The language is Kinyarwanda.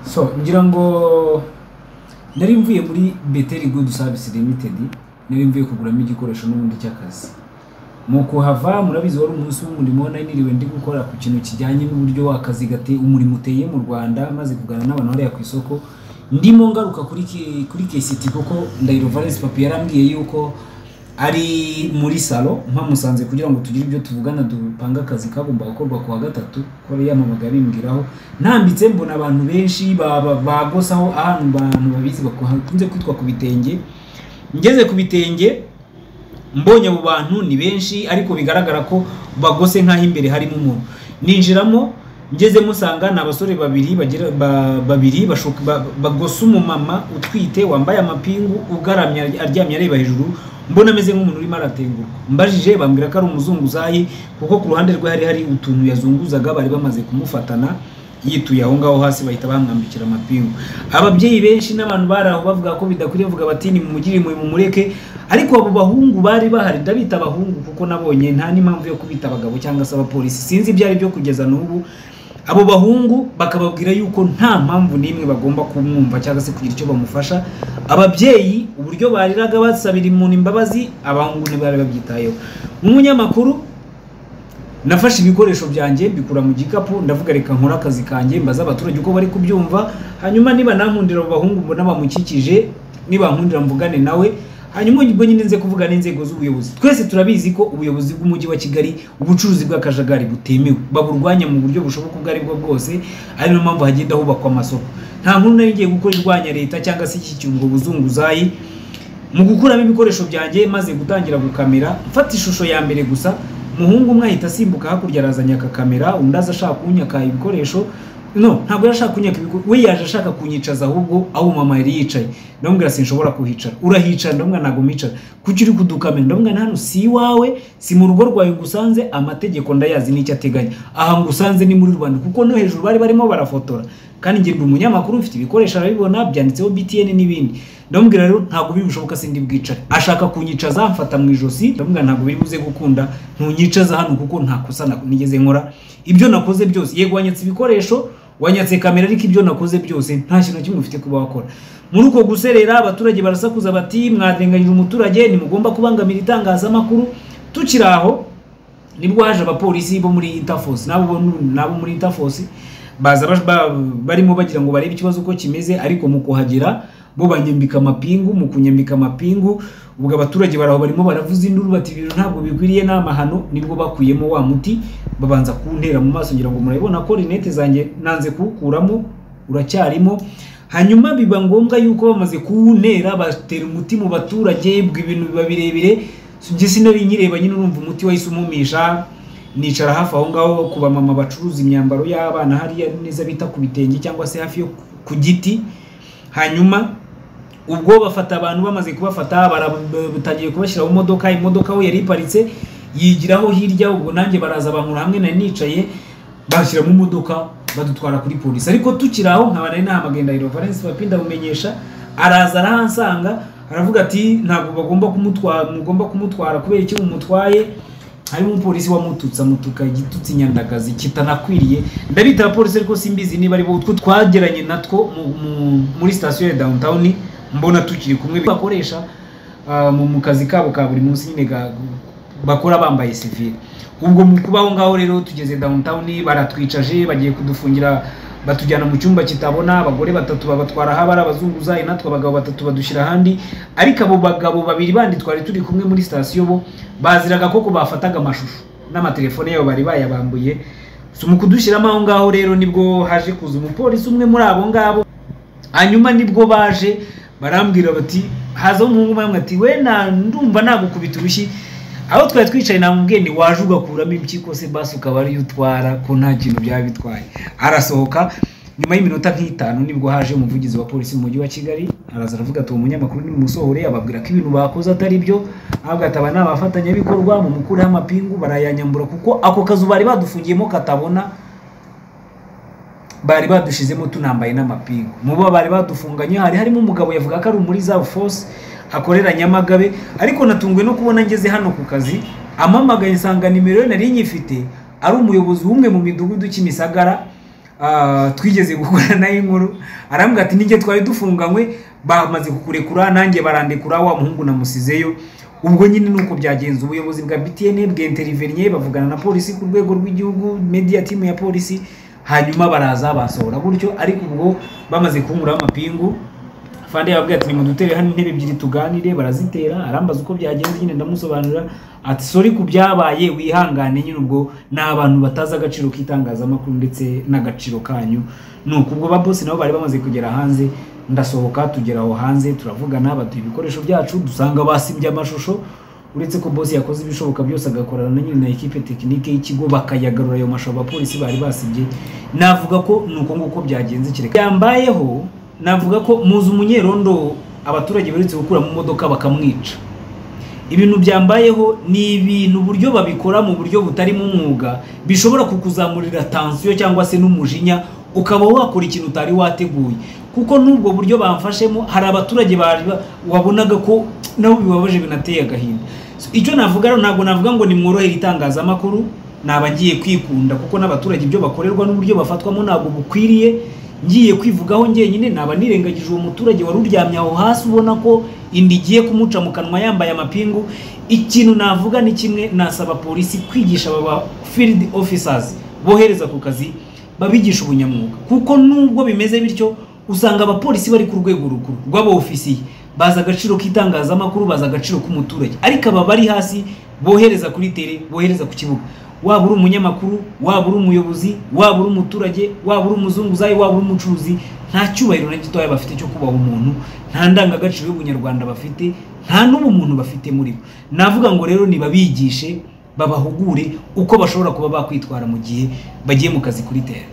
So ngira ngo nari mvuye muri Beteri Good Service Limited, nari mvuye kuguramo igikoresho n'ubundi cy'akazi. Mu kuhava, murabizi, wari umunsi w'umurimo, nari niriwe ndi gukora ku kintu kijyanye n'uburyo akazi gate umurimo uteye mu Rwanda, maze kuganira n'abantu hariya ku isoko. Ndimo ngaruka kuri KCT kuko Ndahiro Valens Papi yarambwiye yuko ari muri salo, mpamusanze kugira ngo tugire ibyo tuvugana, dupanga akazi kagomba gukorwa ku wa gatatu, ko yari yampamagaye abimbwiraho. Ntambitse mbona abantu benshi bagosaho ahantu abantu babizi bakunze kwitwa ku bitenge. Ngeze ku bitenge mbonye abo bantu ni benshi, ariko bigaragara ko bagose nk'aho imbere harimo umuntu. Ninjiramo, ngeze musanga ni abasore babiri bagera babiri bagose umumama utwite wambaye amapingu, ugaramye, aryamye areba hejuru. Mbona ameze nk'umuntu urimo aratengurwa. Mbajije bambwira ko ari umuzunguzayi, kuko ku ruhande rwe hari hari utuntu yazunguzaga. Bari bamaze kumufatana yituye aho ngaho hasi, bahita bamwambikira amapingu. Ababyeyi benshi n'abantu bari aho bavuga ko bidakwiriye, bavuga bati: "Nimumugire impuhwe, mumureke." Ariko abo bahungu bari bahari, ndabita abahungu kuko nabonye nta n'impamvu yo kubita abagabo cyangwa se abapolisi, sinzi ibyo ari byo kugeza n'ubu. Abo bahungu bakababwira yuko nta mpamvu n'imwe bagomba kumwumva cyangwa se kugira icyo bamufasha. Ababyeyi uburyo bariraga basabira umuntu imbabazi, abahungu ntibari babyitayeho. Nk'umunyamakuru nafashe ibikoresho byanjye mbikura mu gikapu, ndavuga: "Reka nkore akazi kanjye, mbaze abaturage uko bari kubyumva, hanyuma niba nankundira abo bahungu mbona bamukikije, niba nkundira mvugane nawe, hanyuma ubwo nyine nze kuvuga n'inzego z'ubuyobozi." Twese turabizi ko ubuyobozi bw'umujyi wa Kigali ubucuruzi bw'akajagari butemewe, baburwanya mu buryo bushoboka ubwo ari bwo bwose, ari nayo mpamvu hagenda hubakwa amasoko. Nta nkuru nari ngiye gukora irwanya leta cyangwa se ishyigikira ubwo buzunguzayi. Mu gukuramo ibikoresho byanjye, maze gutangira gukamera, mfata ishusho ya mbere gusa, umuhungu umwe ahita asimbuka hakurya, arazanya akakamera, undi aza ashaka kunyaka ibikoresho. No, ntabwo yari ashaka kunyaka ibikoresho, we yaje ashaka kunyicaza ahubwo aho mama yari yicaye. Ndamubwira: "Sinshobora kuhicara." "Urahicara." Ndamubwira: "Ntabwo mpicara." "Kuki uri kudukamera?" Ndamubwira: "Hano si iwawe, si mu rugo rwawe ngusanze, amategeko ndayazi n'icyo ateganya. Aha ngusanze ni muri rubanda," kuko no hejuru bari barimo barafotora, kandi njye ndi umunyamakuru, mfite ibikoresho, arabibona byanditseho BTN n'ibindi. Ndamubwira rero: "Ntabwo biri bushoboka, sindi bwicare." Ashaka kunyicaza, mfata mu ijosi. Ndamubwira: "Ntabwo biri buze gukunda, ntunyicaza hano kuko nta kosa nigeze nkora. Ibyo nakoze byose, yego wanyatse ibikoresho, wanyatse kamera, ariko ibyo nakoze byose nta kintu na kimwe ufite kuba wakora." Muri uko guserera abaturage barasakuza bati: "Mwarenganyije umuturage, ntimugomba kubangamira itangazamakuru." Tukiri aho nibwo haje abapolisi bo muri Interforce, nabo muri Interforce baza barimo bagira ngo barebe ikibazo uko kimeze. Ariko mu kuhagera bo banyambika amapingu. Mu kunyambika amapingu, ubwo abaturage baraho barimo baravuza induru bati: "Ibintu ntabwo bikwiriye, ni amahano." Nibwo bakuyemo wa muti, babanza kuntera mu maso. Ngira ngo murabibona ko rinete zanjye nanze kuwukuramo, uracyarimo. Hanyuma biba ngombwa yuko bamaze kuwuntera batera umuti mu baturage, ubwo ibintu biba birebire. Njye sinari nkireba nyine, urumva umuti wahise umumisha. Nicara hafi aho ngaho ku bamama bacuruza imyambaro y'abana hariya neza bita ku bitenge cyangwa se hafi yo ku giti. Hanyuma ubwo bafata abantu, bamaze kubafata batangiye kubashyira mu modoka. Imodoka aho yari iparitse yigiraho hirya, ubwo nanjye baraza bankura hamwe nari nicaye, bashyira mu modoka, badutwara kuri polisi. Ariko tukiri aho nkaba nari nahamagaye Ndahiro Valens Papi, ndamumenyesha, araza arahansanga, aravuga ati: "Ntabwo bagomba kumutwara, mugomba kumutwara, kubera iki mumutwaye?" Harimo umupolisi wamututse, amutuka igitutsi nyandagazi kitanakwiriye. Ndabita abapolisi ariko simbizi niba ari bo, utwo twageranye natwo muri sitasiyo ya Downtown mbona tukiri kumwe bakoresha mu kazi kabo ka buri munsi nyine bakora bambaye civil. Ubwo mu kuba aho ngaho rero, tugeze Downtown baratwicaje, bagiye kudufungira, batujyana mu cyumba kitabona. Abagore batatu babatwara aho bari abazunguzayi, natwe abagabo batatu badushyira ahandi. Ariko abo bagabo babiri bandi twari turi kumwe muri sitasiyo bo baziraga koko bafataga amashusho n'amatelefone yabo bari bayabambuye. So mu kudushyiramo aho ngaho rero nibwo haje kuza umupolisi umwe muri abo ngabo. Hanyuma nibwo baje barambwira bati, haza umuhungu umwe ati: "We na ndumva nagukubita urushyi." Aho twari twicaye namubwiye ni: "Waje ugakuramo impyiko se basi ukaba ariyo utwara, ko nta kintu byaba bitwaye?" Arasohoka. Nyuma y'iminota nk'itanu nibwo haje umuvugizi wa polisi mu mujyi wa Kigali, araza aravuga ati: "Uwo munyamakuru nimusohore." Ababwira ko ibintu bakoze atari byo, ahubwo ati: "Aba ni abafatanyabikorwa, mumukureho amapingu." Barayanyambura kuko ako kazu bari badufungiyemo katabona, bari badushizemo tunambaye n'amapingu. Mu bo bari badufunganye hari harimo umugabo yavuga ko ari muri za force, akorera Nyamagabe. Ariko natunguwe no kubona ngeze hano ku kazi amamagaye, nsanga nimero ye nari nyifite, ari umuyobozi w'umwe mu midugudu Kimisagara. Twigeze gukora nayo inkuru, arambwira ati nijye twari dufunganywe, bamaze kukurekura nanjye barandekura, wa muhungu namusizeyo. Ubwo nyine nuko byagenze, ubuyobozi bwa BTN bw'intervenye bavugana na polisi ku rwego rw'igihugu, media team ya polisi, hanyuma baraza basohora gutyo. Ariko ubwo bamaze kunkuraho amapingu, Fande yababwiye ati nimudutere hano intebe ebyiri tuganire, barazitera, arambaza uko byagenze nyine ndamusobanurira, ati sorry ku byabaye wihangane nyine, ubwo ni abantu batazi agaciro k'itangazamakuru ndetse n'agaciro kanyu. Nuko ubwo ba boss nabo bari bamaze kugera hanze, ndasohoka tugera aho hanze turavugana, baduha ibikoresho byacu, dusanga basimbye amashusho, uretse ko boss yakoze ibishoboka byose agakorana na nyine na equipe technique y'ikigo bakayagarura ayo mashusho abapolisi bari basibye. Navuga ko nuko nguko byagenze. Kereka yambayeho, navuga ko muzi umunyerondo abaturage beretse gukura mu modoka bakamwica. Ibintu byambayeho ni ibintu uburyo babikora mu buryo butarimo umwuga bishobora kukuzamurira tension cyangwa se n'umujinya, ukaba wakora ikintu utari wateguye. Kuko n'ubwo buryo bamfashemo hari abaturage bari wabonaga ko nabo bibabaje binateye agahinda. Icyo navuga rero, ntabwo navuga ngo nimworohere itangazamakuru, naba ngiye kwikunda, kuko n'abaturage ibyo bakorerwa n'uburyo bafatwamo ntabwo bukwiriye. Ngiye kwivugaho njyenyine naba nirengagije uwo muturage wari uryamye aho hasi ubona ko inda igiye kumuca mu kanwa yambaye amapingu. Ikintu navuga ni kimwe, nasaba polisi kwigisha aba field officers bohereza ku kazi, babigisha ubunyamwuga, kuko nubwo bimeze bityo usanga abapolisi bari ku rwego rukuru rw'aba ofisiye bazi agaciro k'itangazamakuru, bazi agaciro k'umuturage, ariko aba bari hasi bohereza kuri tele, bohereza ku kibuga, waba uri umunyamakuru, waba uri umuyobozi, waba uri umuturage, waba uri umuzunguzayi, waba uri umucuruzi, nta cyubahiro na gitoya bafite cyo kubaha umuntu, nta ndangagaciro y'ubunyarwanda bafite, nta n'ubumuntu bafite muri bo. Navuga ngo rero nibabigishe, babahugure uko bashobora kuba bakwitwara mu gihe bagiye mu kazi kuri tele.